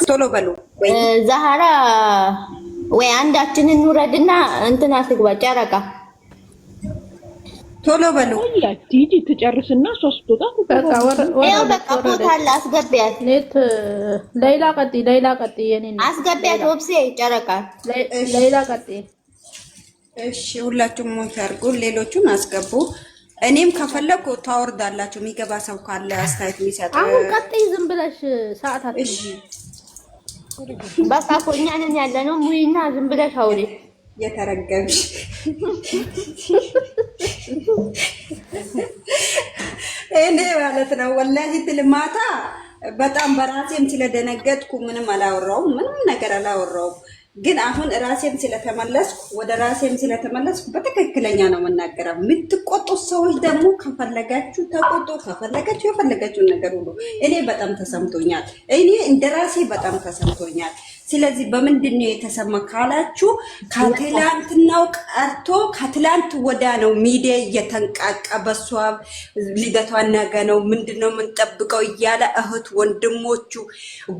ቶሎ በሉ። ዛህራ ወይ አንዳችን እንውረድና እንትና ትግባ ጨረቃ ቶሎ በሉ። ቲጂ ትጨርስና ሶስት ቦታ ይኸው በቃ ቦታ አለ፣ አስገቢያት። ኔት ሌላ ቀጥይ፣ ሌላ ቀጥይ፣ የኔ አስገቢያት። ወብሴ ጨረቃ ሌላ ቀጥይ። እሺ ሁላችሁም mute አድርጉ፣ ሌሎቹን አስገቡ። እኔም ከፈለኩ ታወርዳላችሁ። የሚገባ ሰው ካለ አስተያየት የሚሰጥ አሁን ቀጥይ። ዝም ብለሽ ሰዓት አትይዢ። በቃ እኮ እኛ ነን ያለ ነው። ሙይና ዝም ብለሽ አውሪ። የተረገምሽ እኔ ማለት ነው። ወላሂ ትልማታ በጣም በራሴም ስለደነገጥኩ ምንም አላወራውም፣ ምንም ነገር አላወራውም። ግን አሁን ራሴም ስለተመለስኩ ወደ ራሴም ስለተመለስኩ በትክክለኛ ነው የምናገረው። የምትቆጡት ሰዎች ደግሞ ከፈለጋችሁ ተቆጡ፣ ከፈለጋችሁ የፈለጋችሁን ነገር ሁሉ። እኔ በጣም ተሰምቶኛል። እኔ እንደ ራሴ በጣም ተሰምቶኛል። ስለዚህ በምንድን ነው የተሰማ ካላችሁ ከትላንትናው ቀርቶ ከትላንት ወዳ ነው ሚዲያ እየተንቃቀ በሷ ልደቷ ነገ ነው ምንድን ነው የምንጠብቀው እያለ እህት ወንድሞቹ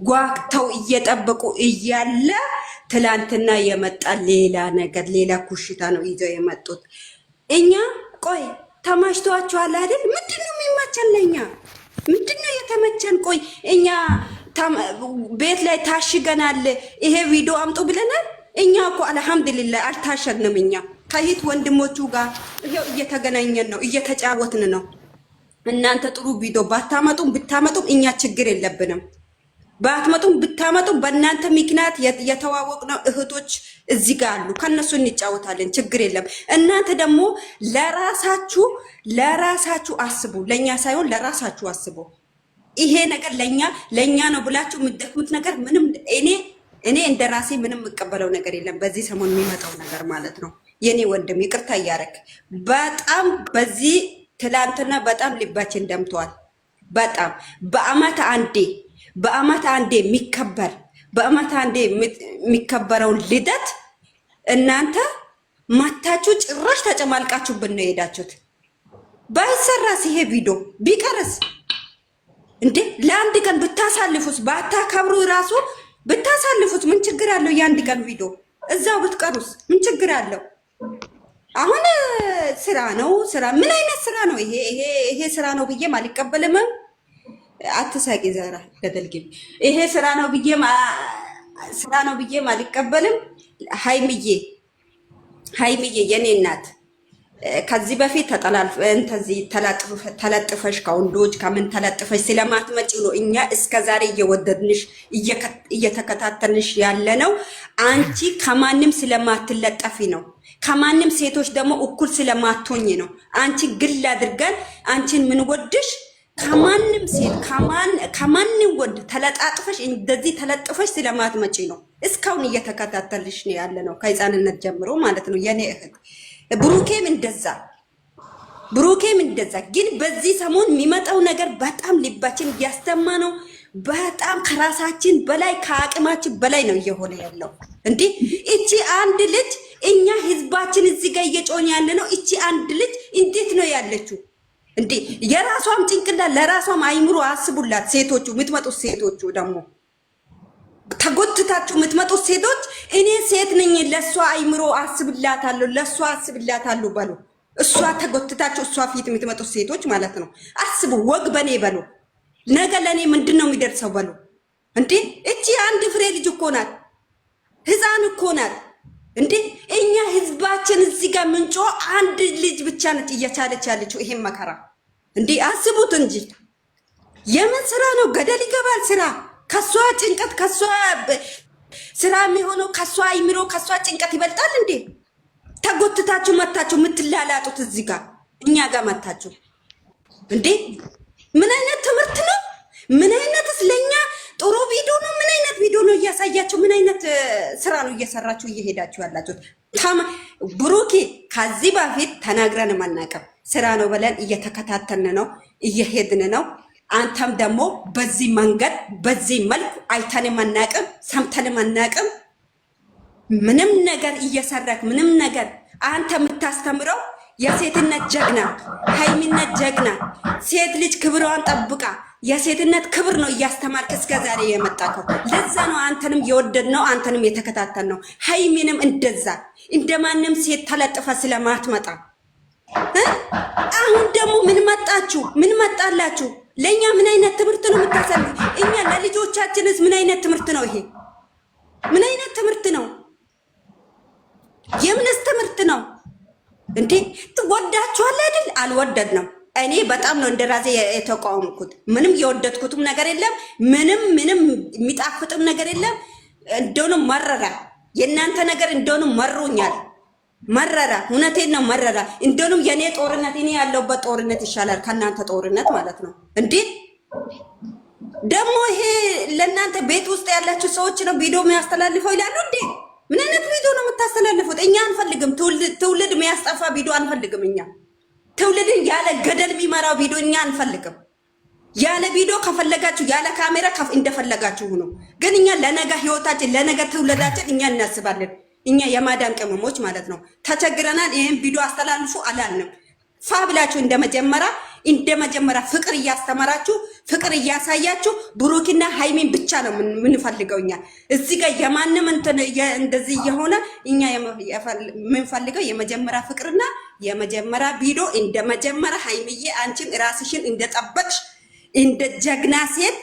ጓግተው እየጠበቁ እያለ ትላንትና የመጣ ሌላ ነገር ሌላ ኩሽታ ነው ይዘው የመጡት። እኛ ቆይ ተማሽተዋችኋል አይደል? ምንድን ነው የሚመቸን ለእኛ? ምንድን ነው የተመቸን? ቆይ እኛ ቤት ላይ ታሽገናል። ይሄ ቪዲዮ አምጡ ብለናል። እኛ እኮ አልሐምዱሊላህ አልታሸግንም። እኛ ከሂት ወንድሞቹ ጋር ይሄው እየተገናኘን ነው፣ እየተጫወትን ነው። እናንተ ጥሩ ቪዲዮ ባታመጡም ብታመጡም እኛ ችግር የለብንም። ባትመጡም ብታመጡም በእናንተ ምክንያት የተዋወቅነው እህቶች እዚህ ጋር አሉ። ከነሱ እንጫወታለን፣ ችግር የለም። እናንተ ደግሞ ለራሳችሁ ለራሳችሁ አስቡ፣ ለእኛ ሳይሆን ለራሳችሁ አስቡ። ይሄ ነገር ለኛ ለኛ ነው ብላችሁ የምትደክሙት ነገር ምንም እኔ እኔ እንደ ራሴ ምንም የምቀበለው ነገር የለም። በዚህ ሰሞን የሚመጣው ነገር ማለት ነው። የኔ ወንድም ይቅርታ እያደረክ በጣም በዚህ ትላንትና በጣም ልባችን ደምተዋል። በጣም በአመት አንዴ በአመት አንዴ የሚከበር በአመት አንዴ የሚከበረውን ልደት እናንተ ማታችሁ ጭራሽ ተጨማልቃችሁብን ነው የሄዳችሁት። ባይሰራስ ይሄ ቪዲዮ ቢቀርስ እንዴ ለአንድ ቀን ብታሳልፉት ባታከብሩ ራሱ ብታሳልፉት ምን ችግር አለው? የአንድ ቀን ቪዲዮ እዛው ብትቀሩስ ምን ችግር አለው? አሁን ስራ ነው ስራ። ምን አይነት ስራ ነው ይሄ? ይሄ ይሄ ስራ ነው ብዬም አልቀበልም። አትሳቂ ዘራ ገደል ግቢ። ይሄ ስራ ነው ብዬም ስራ ነው ብዬም አልቀበልም። ሀይምዬ ሀይምዬ የኔ እናት ከዚህ በፊት ተጠላልፈ ተለጥፈሽ ከወንዶች ከምን ተለጥፈሽ ስለማትመጪ ነው እኛ እስከ ዛሬ እየወደድንሽ እየተከታተልንሽ ያለ ነው። አንቺ ከማንም ስለማትለጠፊ ነው። ከማንም ሴቶች ደግሞ እኩል ስለማትሆኝ ነው። አንቺ ግል አድርገን አንቺን ምንወድሽ ከማንም ሴት ከማንም ወንድ ተለጣጥፈሽ እንደዚህ ተለጥፈሽ ስለማትመጪ ነው። እስካሁን እየተከታተልሽ ነው ያለ ነው ከህፃንነት ጀምሮ ማለት ነው የኔ እህት። ብሩኬም እንደዛ ብሩኬም እንደዛ። ግን በዚህ ሰሞን የሚመጣው ነገር በጣም ልባችን እያስተማ ነው። በጣም ከራሳችን በላይ ከአቅማችን በላይ ነው እየሆነ ያለው። እንዲህ እቺ አንድ ልጅ እኛ ህዝባችን እዚህ ጋር እየጮን ያለ ነው። እቺ አንድ ልጅ እንዴት ነው ያለችው? እንዴ የራሷም ጭንቅላት ለራሷም አይምሮ አስቡላት። ሴቶቹ የምትመጡት ሴቶቹ ደግሞ ተጎትታችሁ የምትመጡት ሴቶች እኔ ሴት ነኝ ለእሷ አይምሮ አስብላታለሁ፣ ለእሷ አስብላታለሁ በሉ። እሷ ተጎትታችሁ እሷ ፊት የምትመጡት ሴቶች ማለት ነው። አስቡ፣ ወግ በኔ በሉ። ነገ ለእኔ ምንድን ነው የሚደርሰው በሉ። እንዴ እቺ አንድ ፍሬ ልጅ እኮ ናት፣ ህፃን እኮ ናት። እንዴ እኛ ህዝባችን እዚህ ጋር ምንጮ አንድ ልጅ ብቻ ነች እየቻለች ያለችው ይሄን መከራ። እንዴ አስቡት እንጂ የምን ስራ ነው? ገደል ይገባል ስራ ከሷ ጭንቀት ከሷ ስራ የሚሆነው ከሷ አይምሮ ከሷ ጭንቀት ይበልጣል እንዴ? ተጎትታችሁ መታችሁ የምትላላጡት እዚህ ጋር እኛ ጋር መታችሁ እንዴ? ምን አይነት ትምህርት ነው? ምን አይነትስ ለኛ ጥሩ ቪዲዮ ነው? ምን አይነት ቪዲዮ ነው እያሳያችሁ? ምን አይነት ስራ ነው እየሰራችሁ እየሄዳችሁ ያላችሁት? ብሩኪ ከዚህ በፊት ተናግረን አናውቅም። ስራ ነው ብለን እየተከታተልን ነው እየሄድን ነው። አንተም ደግሞ በዚህ መንገድ በዚህ መልኩ አይተንም አናቅም፣ ሰምተንም አናቅም። ምንም ነገር እየሰራክ ምንም ነገር አንተ የምታስተምረው የሴትነት ጀግና፣ ሀይሚነት ጀግና፣ ሴት ልጅ ክብሯን ጠብቃ የሴትነት ክብር ነው እያስተማርክ እስከ ዛሬ የመጣከው። ለዛ ነው አንተንም የወደድነው አንተንም የተከታተልነው። ሀይሚንም እንደዛ እንደማንም ሴት ተለጥፈ ስለማትመጣ አሁን ደግሞ ምን መጣችሁ? ምን መጣላችሁ? ለእኛ ምን አይነት ትምህርት ነው የምታሰሉ? እኛ ለልጆቻችንስ ምን አይነት ትምህርት ነው ይሄ? ምን አይነት ትምህርት ነው? የምንስ ትምህርት ነው እንዴ? ትወዳችኋል አይደል? አልወደድነው። እኔ በጣም ነው እንደራሴ የተቃወምኩት። ምንም የወደድኩትም ነገር የለም። ምንም ምንም የሚጣፍጥም ነገር የለም። እንደውንም መረራ። የእናንተ ነገር እንደውንም መሮኛል። መረራ። እውነቴን ነው መረራ። እንደውንም የኔ ጦርነት እኔ ያለሁበት ጦርነት ይሻላል ከእናንተ ጦርነት ማለት ነው። እንዴ ደግሞ ይሄ ለእናንተ ቤት ውስጥ ያላችሁ ሰዎች ነው ቪዲዮ የሚያስተላልፈው ይላሉ። እንዴ ምን አይነት ቪዲዮ ነው የምታስተላልፉት? እኛ አንፈልግም። ትውልድ የሚያስጠፋ ቪዲዮ አንፈልግም። እኛ ትውልድን ያለ ገደል የሚመራው ቪዲዮ እኛ አንፈልግም። ያለ ቪዲዮ ከፈለጋችሁ ያለ ካሜራ እንደፈለጋችሁ ሁኑ። ግን እኛ ለነገ ህይወታችን ለነገ ትውልዳችን እኛ እናስባለን። እኛ የማዳም ቅመሞች ማለት ነው። ተቸግረናል። ይህን ቪዲዮ አስተላልፉ አላልንም። ፋ ብላችሁ እንደመጀመሪያ እንደመጀመሪያ ፍቅር እያስተማራችሁ ፍቅር እያሳያችሁ ብሩክና ሃይሚን ብቻ ነው የምንፈልገው እኛ እዚህ ጋር የማንም እንትን እንደዚህ እየሆነ እኛ የምንፈልገው የመጀመሪያ ፍቅርና የመጀመሪያ ቪዲዮ እንደመጀመሪያ ሃይሚዬ አንቺም ራስሽን እንደጠበቅሽ እንደ ጀግና ሴት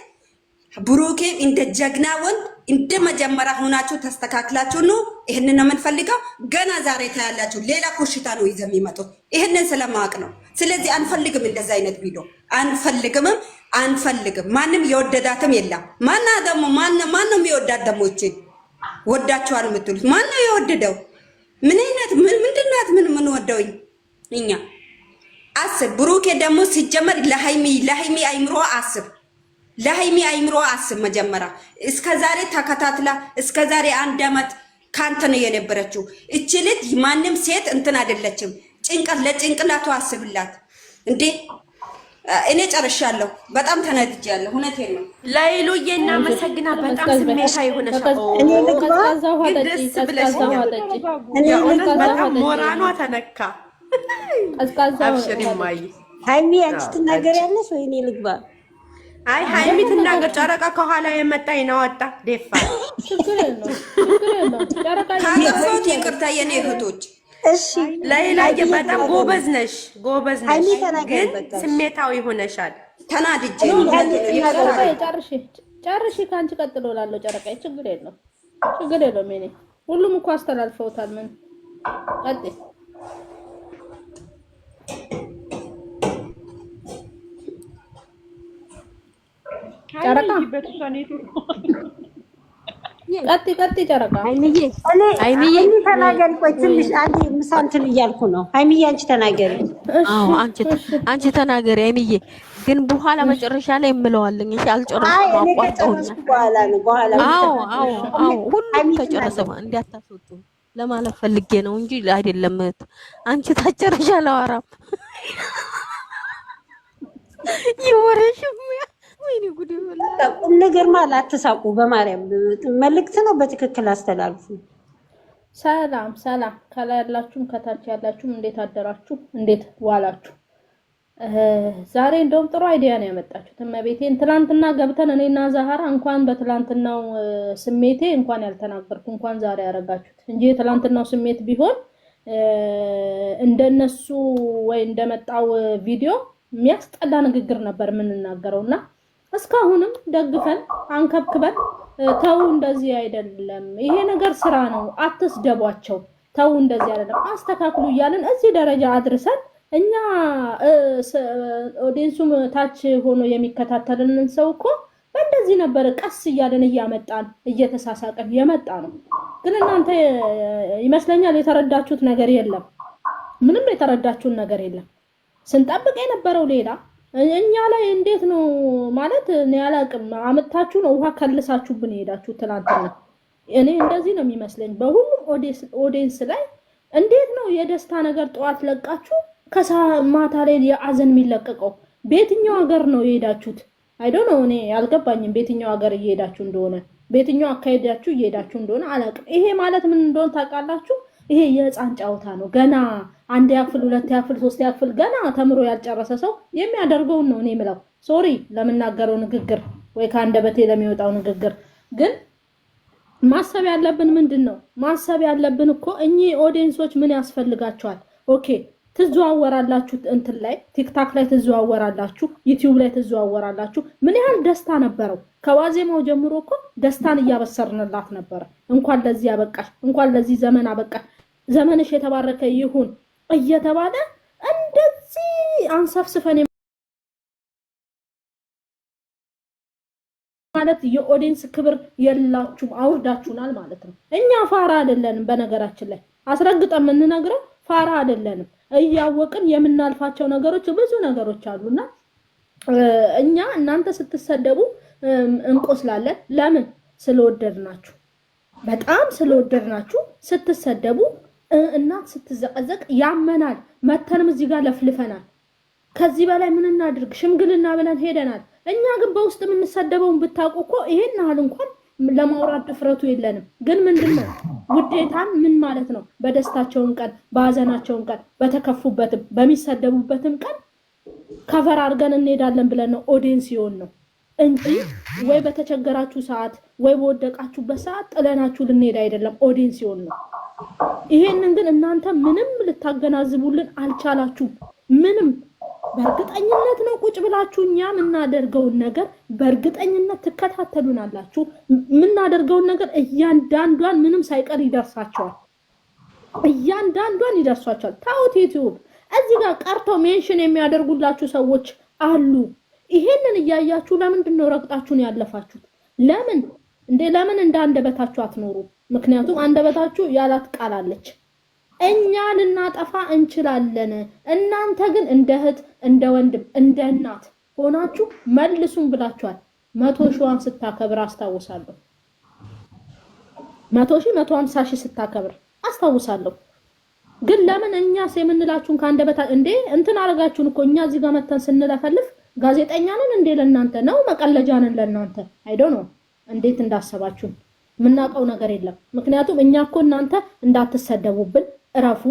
ብሩኬም እንደ ጀግና ወንድ እንደ መጀመሪያ ሆናችሁ ተስተካክላችሁ ነው። ይህንን ነው የምንፈልገው። ገና ዛሬ ታያላችሁ። ሌላ ኮሽታ ነው ይዘው የሚመጡት። ይህንን ስለማወቅ ነው። ስለዚህ አንፈልግም፣ እንደዛ አይነት ቪዲዮ አንፈልግምም፣ አንፈልግም። ማንም የወደዳትም የለም። ማና ደግሞ ማን ነው የሚወዳት ደግሞ? ይችን ወዳችኋል የምትሉት ማን ነው የወደደው? ምን አይነት ምንድናት? ምን ምን ወደውኝ እኛ አስብ። ብሩኬ ደግሞ ሲጀመር ለሃይሚ ለሃይሚ አይምሮ አስብ ለሃይሚ አይምሮ አስብ። መጀመሪያ እስከ ዛሬ ተከታትላ እስከ ዛሬ አንድ አመት ካንተ ነው የነበረችው። እቺ ልጅ ማንም ሴት እንትን አይደለችም። ጭንቀት ለጭንቅላቱ አስብላት እንዴ። እኔ ጨርሻለሁ። በጣም ተናድጃለሁ። እውነቴን ነው። ለይሉዬ እናመሰግና። በጣም ስሜታዊ ሆነሻል። ቀዝቃዛ ውሃ ግን ጠጪ፣ ደስ ቀዝቃዛ ብለሽኛል። ውሃ ጠጪ፣ የእውነት ቀዝቃዛ ውሃ በጣም ጠጪ፣ ሞራኗ ተነካ። ቀዝቃዛ አብሽሪ ውሃ ጠጪ። እማዬ። ሀይሚ አንቺ አዎ ጠጪ። ትናገሪያለሽ ወይ እኔ ልግባ? አይ ሀይሚ ትናገር። ጨረቃ ከኋላ የመጣ ይናወጣ ደፋ ችግር የለውም፣ ችግር የለውም። ጨረቃ ካጠፋሁት ይቅርታ የኔ እህቶች። እሺ ለይላዬ ሀይሚ በጣም ተናገሪ። ጎበዝ ነሽ፣ ጎበዝ ሀይሚ ነሽ፣ ተናገሪ ግን በቃ። እሺ ስሜታዊ ሆነሻል። ተናድጄ no ነው። no ሀይሚ እውነቴን ነው። ትናገሪ። ይቅርታ። ጨረቃ ጨርሺ፣ ጨርሺ። ከአንቺ ቀጥሎ ላለው ጨረቃ ችግር የለውም፣ ችግር የለውም። የኔ ሁሉም እኮ አስተላልፈውታል። ምን ቀጥይ። ጨረቃ ሀይሚ እሷ ኔትወርክ ቀጥይ፣ ቀጥይ ጨረቃ። ሀይሚዬ እኔ ሀይሚዬ ሀይሚ ተናገሪ። ቆይ ትንሽ አንዴ ምሳ እንትን እያልኩ ነው። ሀይሚዬ አንቺ ተናገሪ። እሺ አዎ አንቺ እሺ አንቺ ተናገሪ አይምዬ። ግን በኋላ መጨረሻ ላይ እምለዋለኝ። እሺ አይ አልጨረስኩም፣ እኔ አቋርጠውኛል። ከጨረስኩ በኋላ ነው። በኋላ አዎ ተናገሪ። አዎ አዎ ሁሉም ሀይሚ ተጨረሰ። ትናገሪ። እንዲያታስወጡ ለማለት ፈልጌ ነው እንጂ አይደለም። እህት አንቺ ታጨረሽ አላወራም። ይወረሽም ወይኔ ጉድ ይበላ። በቃ ቁም ነገር ማለት አትሳቁ። በማርያም መልእክት ነው፣ በትክክል አስተላልፉ። ሰላም ሰላም፣ ከላይ ያላችሁም ከታች ያላችሁም እንዴት አደራችሁ? እንዴት ዋላችሁ? ዛሬ እንደውም ጥሩ idea ነው ያመጣችሁት። እመቤቴን ትላንትና ገብተን እኔና ዛህራ እንኳን በትላንትናው ስሜቴ እንኳን ያልተናገርኩ እንኳን ዛሬ ያደረጋችሁት እንጂ የትላንትናው ስሜት ቢሆን እንደነሱ ወይ እንደመጣው ቪዲዮ የሚያስጠላ ንግግር ነበር የምንናገረው እና እስካሁንም ደግፈን አንከብክበን ተው እንደዚህ አይደለም፣ ይሄ ነገር ስራ ነው፣ አትስደቧቸው፣ ተው እንደዚህ አይደለም፣ አስተካክሉ እያልን እዚህ ደረጃ አድርሰን እኛ audience ኡም ታች ሆኖ የሚከታተልንን ሰው እኮ በእንደዚህ ነበር ቀስ እያልን እያመጣን እየተሳሳቅን የመጣ ነው። ግን እናንተ ይመስለኛል የተረዳችሁት ነገር የለም። ምንም የተረዳችሁን ነገር የለም። ስንጠብቅ የነበረው ሌላ እኛ ላይ እንዴት ነው ማለት እኔ አላቅም። አመጣችሁ ነው ውሃ ከልሳችሁብን የሄዳችሁ ትናንትና። እኔ እንደዚህ ነው የሚመስለኝ በሁሉም audience ላይ እንዴት ነው የደስታ ነገር ጠዋት ለቃችሁ ከሳ ማታ ላይ የአዘን የሚለቀቀው? በየትኛው ሀገር ነው የሄዳችሁት? I don't know እኔ አልገባኝም። በየትኛው ሀገር እየሄዳችሁ እንደሆነ በየትኛው አካሄዳችሁ እየሄዳችሁ እንደሆነ አላቅም። ይሄ ማለት ምን እንደሆነ ታውቃላችሁ? ይሄ የህፃን ጨዋታ ነው። ገና አንድ ያክፍል፣ ሁለት ያክፍል፣ ሶስት ያክፍል ገና ተምሮ ያልጨረሰ ሰው የሚያደርገውን ነው እኔ የምለው። Sorry ለምናገረው ንግግር ወይ ከአንደበቴ ለሚወጣው ንግግር ግን ማሰብ ያለብን ምንድን ነው? ማሰብ ያለብን እኮ እኚህ audience ኦች ምን ያስፈልጋቸዋል? Okay፣ ትዘዋወራላችሁ፣ እንትን ላይ ቲክታክ ላይ ትዘዋወራላችሁ፣ ዩቲዩብ ላይ ትዘዋወራላችሁ። ምን ያህል ደስታ ነበረው? ከዋዜማው ጀምሮ እኮ ደስታን እያበሰርንላት ነበረ። እንኳን ለዚህ አበቃሽ፣ እንኳን ለዚህ ዘመን አበቃሽ፣ ዘመንሽ የተባረከ ይሁን እየተባለ እንደዚህ አንሰፍስፈን ማለት የ audience ክብር የላችሁም፣ አውርዳችሁናል ማለት ነው። እኛ ፋራ አይደለንም። በነገራችን ላይ አስረግጠን የምንነግረው ፋራ አይደለንም። እያወቅን የምናልፋቸው ነገሮች ብዙ ነገሮች አሉና እኛ እናንተ ስትሰደቡ እንቆስላለን። ለምን? ስለወደድናችሁ፣ በጣም ስለወደድናችሁ። ስትሰደቡ እናት ስትዘቀዘቅ ያመናል። መተንም እዚህ ጋር ለፍልፈናል። ከዚህ በላይ ምን እናድርግ? ሽምግልና ብለን ሄደናል። እኛ ግን በውስጥ የምንሰደበውን ብታውቁ እኮ ይሄን ያህል እንኳን ለማውራት ድፍረቱ የለንም። ግን ምንድን ነው ውዴታን ምን ማለት ነው? በደስታቸውን ቀን፣ በሀዘናቸውን ቀን፣ በተከፉበትም በሚሰደቡበትም ቀን cover አድርገን እንሄዳለን ብለን ነው audience ሲሆን ነው እንጂ ወይ በተቸገራችሁ ሰዓት ወይ በወደቃችሁበት ሰዓት ጥለናችሁ ልንሄድ አይደለም። Audience ሲሆን ነው። ይሄንን ግን እናንተ ምንም ልታገናዝቡልን አልቻላችሁም። ምንም በእርግጠኝነት ነው ቁጭ ብላችሁ እኛ የምናደርገውን ነገር በእርግጠኝነት ትከታተሉናላችሁ። የምናደርገውን ነገር እያንዳንዷን ምንም ሳይቀር ይደርሳቸዋል። እያንዳንዷን ይደርሷቸዋል። ታውት ዩቲዩብ እዚህ ጋር ቀርተው mention የሚያደርጉላችሁ ሰዎች አሉ። ይሄንን እያያችሁ ለምንድን ነው ረግጣችሁን ያለፋችሁት? ለምን እንዴ? ለምን እንደ አንደበታችሁ አትኖሩ? ምክንያቱም አንደበታችሁ ያላት ቃል አለች። እኛ ልናጠፋ እንችላለን። እናንተ ግን እንደ እህት፣ እንደ ወንድም፣ እንደ እናት ሆናችሁ መልሱን ብላችኋል። 100 ሺዋን ስታከብር አስታውሳለሁ። 100,000፣ 150,000 ስታከብር አስታውሳለሁ። ግን ለምን እኛስ የምንላችሁን ከአንደበታ እንዴ እንትን አረጋችሁን እኮ። እኛ እዚህ ጋር መተን ስንለፈልፍ ጋዜጠኛንን እንዴ ለእናንተ ነው መቀለጃንን ለእናንተ I don't know እንዴት እንዳሰባችሁን የምናውቀው ነገር የለም። ምክንያቱም እኛ እኮ እናንተ እንዳትሰደቡብን እረፉ፣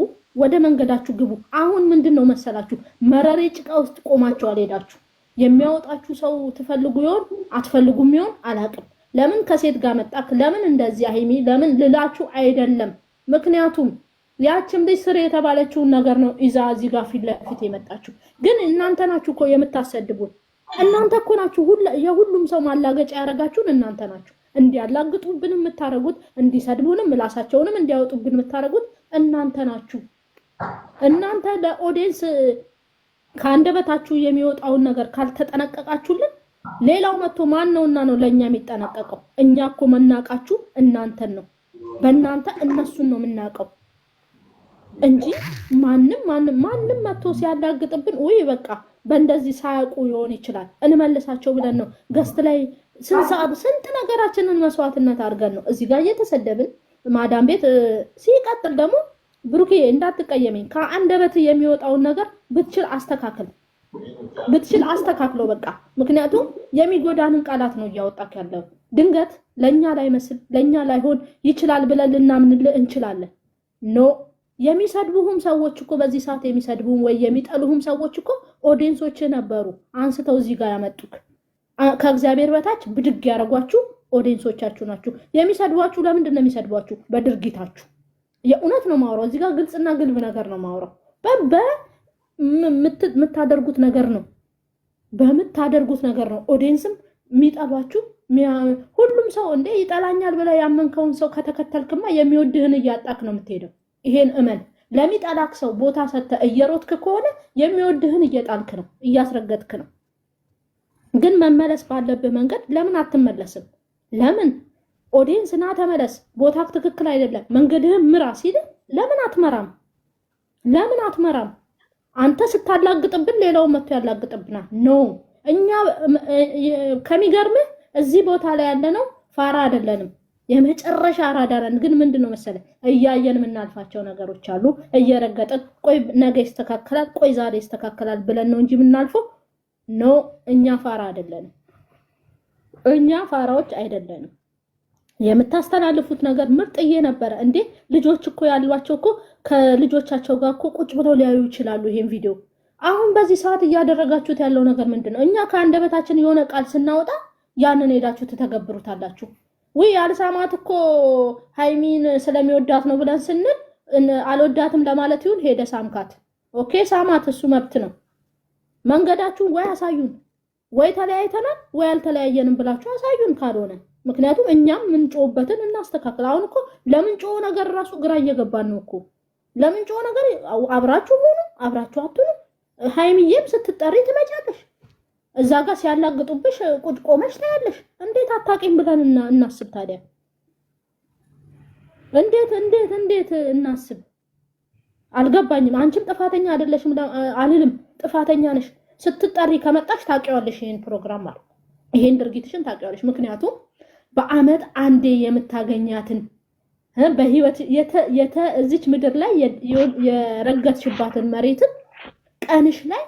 ወደ መንገዳችሁ ግቡ። አሁን ምንድን ነው መሰላችሁ መረሬ ጭቃ ውስጥ ቆማችሁ አልሄዳችሁ። የሚያወጣችሁ ሰው ትፈልጉ ይሆን አትፈልጉም ይሆን አላቅም። ለምን ከሴት ጋር መጣክ፣ ለምን እንደዚህ ሀይሚ ለምን ልላችሁ አይደለም። ምክንያቱም ያችም ልጅ ስር የተባለችውን ነገር ነው ይዛ እዚህ ጋር ፊት ለፊት የመጣችሁ። ግን እናንተ ናችሁ እኮ የምታሰድቡን። እናንተ እኮ ናችሁ የሁሉም ሰው ማላገጫ ያደረጋችሁን እናንተ ናችሁ። እንዲያላግጡብን የምታደርጉት፣ እንዲሰድቡንም ምላሳቸውንም እንዲያወጡብን የምታደርጉት እናንተ ናችሁ። እናንተ ለ audience ከአንደበታችሁ የሚወጣውን ነገር ካልተጠነቀቃችሁልን ሌላው መጥቶ ማን ነውና ነው ለእኛ የሚጠነቀቀው? እኛ እኮ መናቃችሁ እናንተን ነው። በእናንተ እነሱን ነው የምናውቀው እንጂ ማንም ማንም ማንም መጥቶ ሲያላግጥብን ውይ በቃ በእንደዚህ ሳያውቁ ሊሆን ይችላል እንመልሳቸው ብለን ነው guest ላይ ስንት ሰዓት ስንት ነገራችንን መስዋዕትነት አድርገን ነው እዚህ ጋር እየተሰደብን ማዳም ቤት። ሲቀጥል ደግሞ ብሩኬ እንዳትቀየመኝ፣ ከአንደበት የሚወጣውን ነገር ብትችል አስተካክል፣ ብትችል አስተካክሎ በቃ። ምክንያቱም የሚጎዳንን ቃላት ነው እያወጣክ ያለው። ድንገት ለእኛ ላይመስል ለእኛ ላይሆን ይችላል ብለን ልናምንልህ እንችላለን። No፣ የሚሰድቡህም ሰዎች እኮ በዚህ ሰዓት የሚሰድቡህም ወይ የሚጠሉህም ሰዎች እኮ audience ኦች ነበሩ አንስተው እዚህ ጋር ያመጡክ። ከእግዚአብሔር በታች ብድግ ያደረጓችሁ audience ኦቻችሁ ናችሁ። የሚሰድቧችሁ ለምንድን ነው የሚሰድቧችሁ? በድርጊታችሁ። የእውነት ነው ማውራው። እዚህ ጋር ግልጽና ግልብ ነገር ነው ማውራው። በምታደርጉት ነገር ነው በምታደርጉት ነገር ነው audience ም የሚጠሏችሁ። ሁሉም ሰው እንዴ ይጠላኛል ብለህ ያመንከውን ሰው ከተከተልክማ የሚወድህን እያጣክ ነው የምትሄደው። ይሄን እመን። ለሚጠላክ ሰው ቦታ ሰጥተህ እየሮጥክ ከሆነ የሚወድህን እየጣልክ ነው፣ እያስረገጥክ ነው። ግን መመለስ ባለብህ መንገድ ለምን አትመለስም? ለምን audience ና ተመለስ፣ ቦታክ ትክክል አይደለም፣ መንገድህን ምራ ሲል ለምን አትመራም? ለምን አትመራም? አንተ ስታላግጥብን ሌላው መጥቶ ያላግጥብናል። No፣ እኛ ከሚገርምህ እዚህ ቦታ ላይ ያለነው ፋራ አይደለንም። የመጨረሻ አራዳ ነን። ግን ምንድን ነው መሰለህ እያየን የምናልፋቸው ነገሮች አሉ። እየረገጥን ቆይ ነገ ይስተካከላል፣ ቆይ ዛሬ ይስተካከላል ብለን ነው እንጂ የምናልፈው። No፣ እኛ ፋራ አይደለንም። እኛ ፋራዎች አይደለንም። የምታስተላልፉት ነገር ምርጥዬ ነበረ። እንዴ ልጆች እኮ ያሏቸው እኮ ከልጆቻቸው ጋር እኮ ቁጭ ብለው ሊያዩ ይችላሉ ይሄን ቪዲዮ። አሁን በዚህ ሰዓት እያደረጋችሁት ያለው ነገር ምንድን ነው? እኛ ከአንደበታችን የሆነ ቃል ስናወጣ ያንን ሄዳችሁ ትተገብሩታላችሁ። ውይ አልሳማት እኮ ሃይሚን ስለሚወዳት ነው ብለን ስንል አልወዳትም ለማለት ይሁን ሄደ ሳምካት። Okay ሳማት፣ እሱ መብት ነው። መንገዳችሁን ወይ አሳዩን፣ ወይ ተለያይተናል ወይ አልተለያየንም ብላችሁ አሳዩን። ካልሆነ ምክንያቱም እኛም ምንጮህበትን እናስተካክል። አሁን እኮ ለምንጮህ ነገር ራሱ ግራ እየገባን ነው እኮ። ለምንጮህ ነገር አብራችሁ ሁኑ፣ አብራችሁ አትሁኑ። ሃይሚዬም ስትጠሪ ትመጫለሽ፣ እዛ ጋር ሲያላግጡብሽ ቁጭ ቆመሽ ታያለሽ። እንዴት አታውቂም ብለን እናስብ ታዲያ? እንዴት እንዴት እንዴት እናስብ? አልገባኝም። አንቺም ጥፋተኛ አይደለሽም አልልም፣ ጥፋተኛ ነሽ። ስትጠሪ ከመጣሽ ታውቂዋለሽ፣ ይሄን ፕሮግራም ማለት ይሄን ድርጊትሽን ታውቂዋለሽ። ምክንያቱም በአመት አንዴ የምታገኛትን በህይወት እዚች ምድር ላይ የረገጥሽባትን መሬትን ቀንሽ ላይ